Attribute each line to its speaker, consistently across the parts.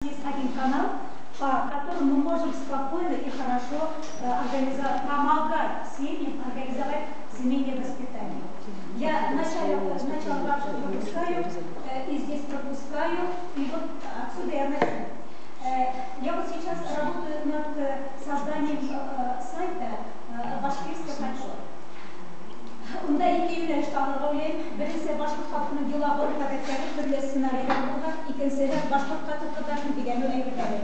Speaker 1: Есть один канал, по которому мы можем спокойно и хорошо помогать семьям организовать семейное воспитание. Я начало вообще пропускаю, и здесь пропускаю, и вот отсюда я начну. Я вот сейчас работаю над созданием сайта «Башкирский фольклор». Унда ике йүнәлештә алырға уйлайым. Беренсе — башҡорт халҡының йола ғөрөф-ғәҙәттәре төрлө сценарийҙар булған, икенсеһе — башҡорт ҡатын-ҡыҙҙарының биҙәнеү әйберҙәре.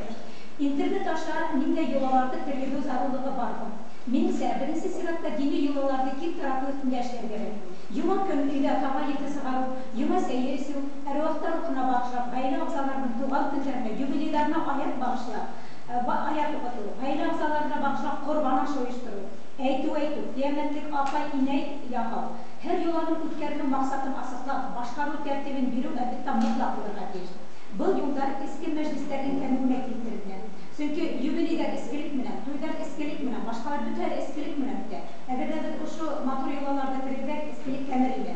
Speaker 1: Интернет аша ниндәй йолаларҙы тергеҙеү зарурлығы бар һуң? Минеңсә, беренсе сиратта дини йолаларҙы киң таратыу өҫтөндә эшләр кәрәк. Йома көн өйҙә таба ете сығарыу, йома сәйе эсеү, әруахтар рухына бағышлап, ғаилә ағзаларының тыуған көндәренә, юбилейҙарына аят бағышлап, аят уҡытыу, ғаилә ағзаларына бағышлап ҡорбан ашы ойоштороу, әйтеү әйтеү, ҡиәмәтлек апай, инәй яһау. Һәр йоланың үткәрелеү маҡсатын асыҡлап, башҡарыу тәртибен биреү, әлбиттә, мотлаҡ булырға тейеш. Был юлдар эске мәжлестәрҙең кәмеүенә килтерелә. Сөнки юбилейҙар эскелек менән, туйҙар эскелек менән, башҡалар бөтәһе эскелек менән үтә. Әгәр ҙә беҙ ошо матур йолаларҙы тергеҙһәк, эскелек кәмер ине.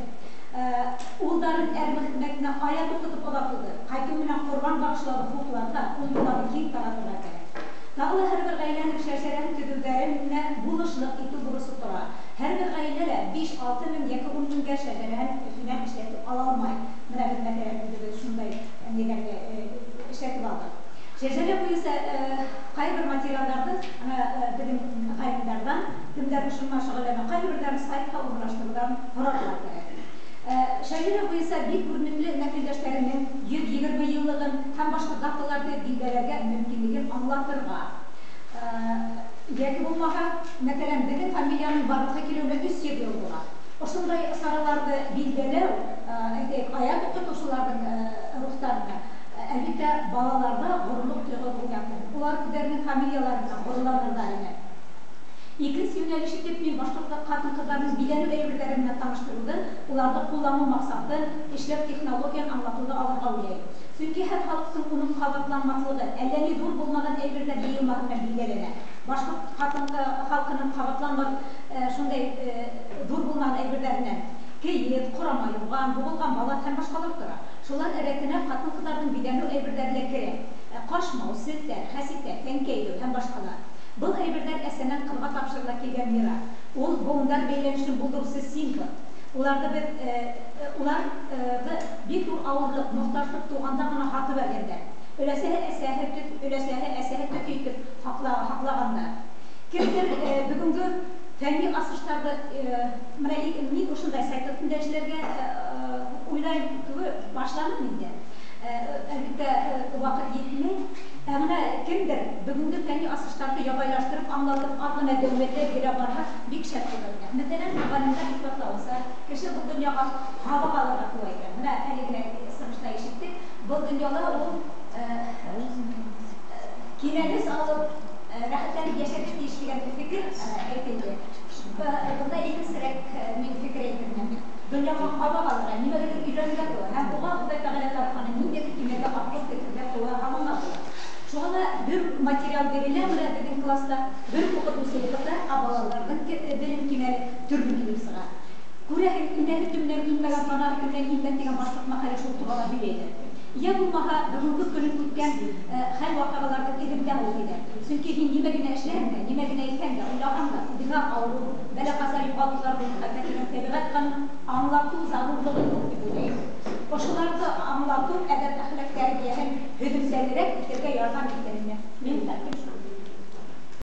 Speaker 1: Улдарын әрмәкенә аят уҡытып оҙатыуҙы, ҡайтыу менән ҡорбан бағышлауҙы хупларға, ул йоланы киң таратырға кәрәк. Тағы ла һәр бер ғаиләнең шәжәрәһен төҙөүҙәренә булышлыҡ итеү бурысы тора. Һәр бер ғаилә лә 5-6 мең йәки 10 меңгә шәжәрәһен финан эшләтеп ала алмай. Бына беҙ, мәҫәлән, үҙебеҙ шундай нигәҙә эшләтеп алдыҡ. Шәжәрә буйынса ҡайһы бер материалдарҙы ана беҙҙең ғалимдарҙан, кемдәр шуның шөғөлләнә, ҡайһы берҙәрен сайтҡа урынлаштырыуҙан һорарға кәрәк. Шәжәрә буйынса бик күренекле нәҫелдәштәренең 120 йыллығын һәм башҡа даталарҙы билдәләргә мөмкинлеген аңлатырға. Йәки булмаһа, мәҫәлән, беҙҙең фамилияның барлыҡҡа килеүенә 300 йыл була. Ошондай сараларҙы билдәләү, әйтәйек, аят уҡытыусыларҙың рухтарына, әлбиттә, балаларҙа ғорурлыҡ тойғоһо уятыр. Улар үҙҙәренең фамилиялары менән ғорурланырҙар ине. Икенсе йүнәлеш итеп мин башҡорт ҡатын-ҡыҙҙарының биҙәнеү әйберҙәре менән таныштырыуҙы, уларҙы ҡулланыу маҡсатын, эшләү технологияһын аңлатыуҙы алырға уйлайым. Сөнки һәр халыҡтың уның ҡабатланмаҫлығы әллә ни ҙур булмаған әйберҙәр йыйылмаһы менән билдәләнә. Башҡорт ҡатын халҡының ҡабатланмаҫ шундай ҙур булмаған әйберҙәренән кейеҙ, ҡорама юрған, буғылған балаҫ һәм башҡалар тора. Шулар рәтенә ҡатын-ҡыҙҙарҙың биҙәнеү әйберҙәре лә керә. Ҡашмау, селтәр, хәситә, тәңкә һәм башҡалар. Был әйберҙәр әсәнән ҡыҙға тапшырыла килгән мираҫ. Ул быуындар бәйләнешен булдырыусы символ. Уларҙы беҙ уларҙы бик ҙур ауырлыҡ, мохтажлыҡ тыуғанда ғына һатып алғандар. Өләсәһе әсәһе төҫ, өләсәһе әсәһе төҫ итеп һаҡлағандар. Кемдер бөгөнгө фәнни асыштарҙы, бына мин ошондай сайт өҫтөндә эшләргә уйлайым, түгел, башланым инде. Әлбиттә, ваҡыт етмәй. Ә бына кемдер бөгөнгө фәнни асыштарҙы ябайлаштырып, аңлатып, аҙ ғына дәүләттәр бирә барһа, бик шәп булыр ине. Мәҫәлән, ғалимдар иҫбатлауынса, кеше был донъяға һабаҡ алырға тыуа икән. Бына әле генә сығышта ишеттек. Был донъяла ул кинәнес алып, рәхәтләнеп йәшәргә тейеш тигән фекер әйтелде. Бында икенсерәк мин фекер әйтермен. Донъяға һабаҡ алырға, нимәгәлер өйрәнергә туа һәм уға Хоҙай Тәғәлә тарафынан ниндәйҙер кимәлдә аҡыл фекерҙәр туа һалынған була. Шуға ла бер материал бирелә бына беҙҙең класста, бер уҡытыусы уҡыта, ә балаларҙың белем кимәле төрлө килеп сыға. Күрәһең, инәһе төбөнән инмәгән, танаһы төбөнән инмәҫ тигән башҡорт мәҡәле шул турала һөйләйҙер. Йә булмаһа, бөгөнгө көнөн үткән хәл ваҡиғаларҙың эҙендә ул килә. Сөнки һин нимә генә эшләһәң дә, нимә генә әйтһәң дә, уйлаһаң да, үҙеңә ауырыу, бәлә-ҡаза, юғалтыуҙар булырға тәкъдим, тәбиғәт ҡанунын аңлатыу зарурлығы юҡ тип уйлайым. Ошоларҙы аңлатыу әҙәп-әхлаҡ тәрбиәһен һөҙөмтәлерәк итергә ярҙам итер ине. Мин